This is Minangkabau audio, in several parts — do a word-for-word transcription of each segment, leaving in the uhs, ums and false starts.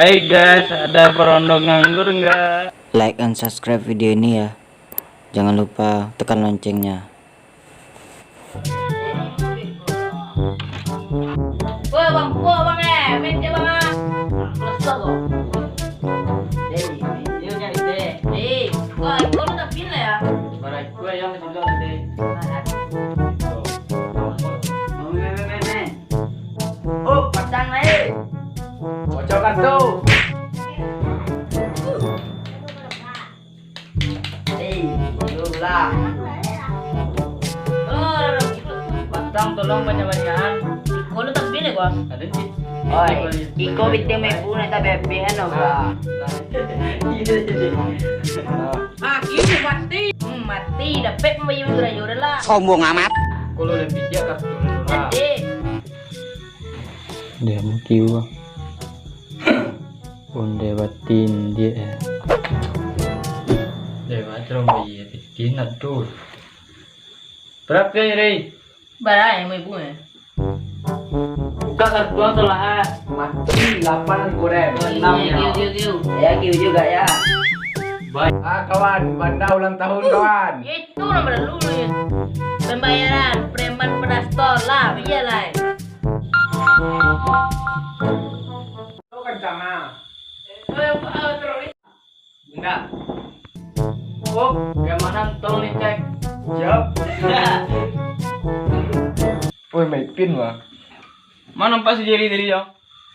Hai guys, ada perondong nganggur nggak? Like and subscribe video ini ya. Jangan lupa tekan loncengnya. Woi, Bang, Bang, eh, main dia, Bang, ah. Selesai, Bang. Hei, dia nyari deh. Hei, wah, kau tak pindah ya? Mana gua yang sudah gede. Main, main, main, main. Oh, pacang naik. Bocor kartu. Hei, dulu lah. Oh, Bantang, tolong banyak-banyakan. Iko lu tak pilih, Bang. Ada, Cik. Oi, iko bintik maipu nak tak bebek, kan, Bang? Ah, iko mati. Hmm, mati. Dapek pembayaran jura-jura lah. Sombong amat. Kalau udah bijak, kartu dulu lah. Jadi. Dia mau kiu, Bang. Onde batin dia, eh. Dia macam bayi, eh, batin aduh. Berapa ni, Rey? Bara, eh, lima ribu, eh? Buka kartu ang salah, ah. Mati, lapan kurang. Oh, enam, iya, ya. Kiu, kiu, kiu. Ya, kiu juga, ya. Baik. Ah, kawan, Banda ulang tahun, kawan. Ya, itu nomor dulu, ya. Pembayaran, preman pedas tol lah, iyalah. Lo kencang, ah. Enggak. Oh, keamanan tolong dicek. Siap. Woi, Maipin, wah. Mana nampak si Jerry tadi, yo?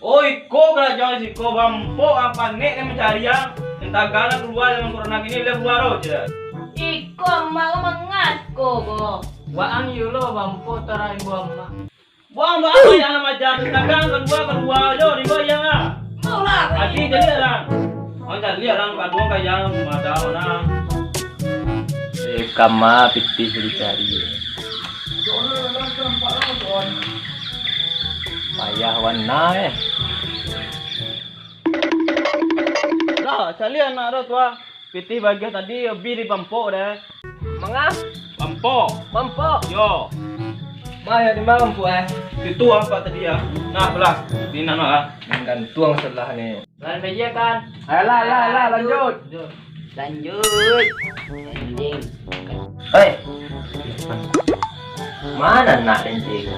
Oh, iko karajo siko, bampok apa nek yang mencari yang entah gala keluar dalam corona gini, lihat keluar, oh, tidak. Iko malah mangaco, ko. Waang iyo lo, bampok tarain buah emak. Buang, buang, buang, yang macam dagang, keluar, keluar, yo, riba, iya, lah. Mau lah. Adi, jadi, lah. Orang cari, orang, kadang, kayak, mada, mana. Eh, kama, pitih, dicari. Payah, warna, eh. Lah, cari anak dah, tua. Pitih bagian tadi, lebih di pampok deh. Manga? Pampok. Pampok? Yo. Ma, yo, di ma pampok, eh? Itu apa tadi, ya? Nah, belah. Di nano, ah. Gantuang sebelah ni. Lain meja, kan? Ayolah, ayolah, ayolah, lanjut. Lanjut. Anjing. Hei. Mana nak kencing?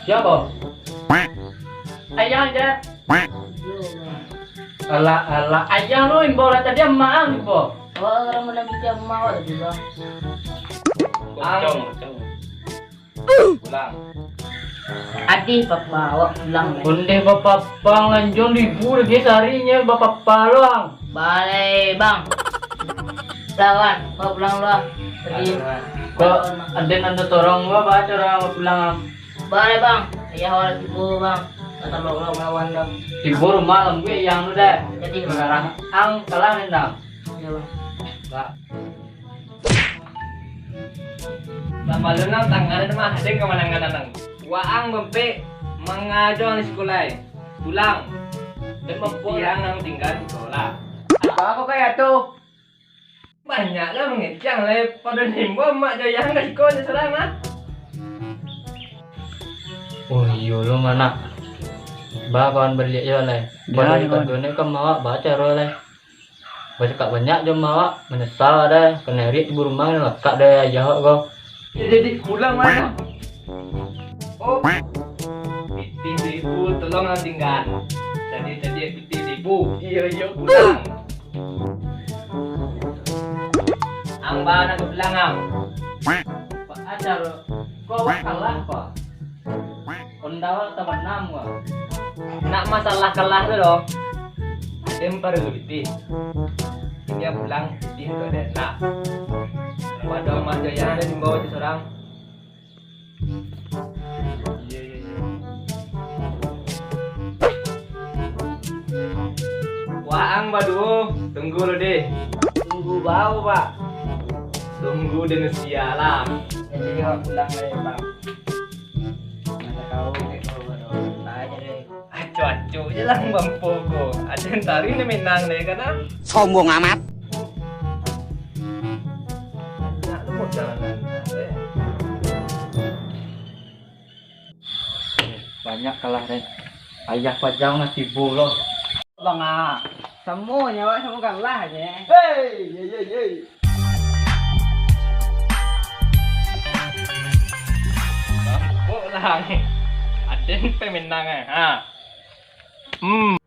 Siapa? Ayah, Jar. Alah, alah, ayah lu imbau lah tadi, emak ang imbau. Awak orang mana bikin emak awak tadi, Bang? Kocong, kocong. Pulang. Adih, papa, awak pulang, Bang. Ondeh, papa, pang lanjong libur lagi seharinya, papa, papa, lu, ang. Balai, Bang. Lawan, awak pulang lu, ang. Pergi. Aduh, Bang. Kok ada nanda torong gua, apa, cara awak pulang, ang? Baa, Bang. Ayah awak tibo, Bang. Ka talok lawan, Bang. Tibo rumah lambuik ayah nu, deh. Jadi, Bang. Sekarang ang kalah, Nang. Iya, Bang. Bang. Lah, malu, Nang, tangan mah, den ka manangan, Nang. Waang bampek mangajo di sikolah. Pulang. Den bampek. Tiang nan tingga di sikolah. Apa kok kayak tu? Banyak lah mangecek lai, pado nimbua mak jo ayah ka siko jo surang lah. Oh, iyo lo, manak. Ba kawan baliak jo lai. Pado kawan. Pado ni ka mawak ba caro lai. Bacakak banyak jo mawak, manyasal deh, kanai riak tibo rumah, lakak deh ayah ko. Jadi, jadi pulang mah. Oh. Pitih ribu, tolong ang tingga. Tadi, tadi pitih ribu. Iyo, iyo, pulang. Ang baa nak ka pulang, ang? Pak Acar, kok awak kalah, Pak? Honda awak tabanam, Pak. Nak masalah kalah tu doh. Aden paralu pitih. Inyo pulang pitih tu ado nak. Pado Mak Joyan ado dibawa jo surang. Iyo, iyo, iyo. Waang baduo, tunggu lu deh. Tunggu baa, Pak? Tunggu denusia lah. Jadi, awak pulang lai, Pak. Mana tahu, dek, kalau ada orang tanya, deh. Aco-aco je lah, Bang Pogo. Aden tari ni Minang deh, kan, ah? Sombong amat. Nak lu modal, kan, eh. Banyak kalah, Den. Ayah Pajang lah tibo lo. Bang ah, samo nyo awak samo kalah je. Hei, ye ye ye. Bangkok lah. Aden pemenang eh. Ha. Hmm.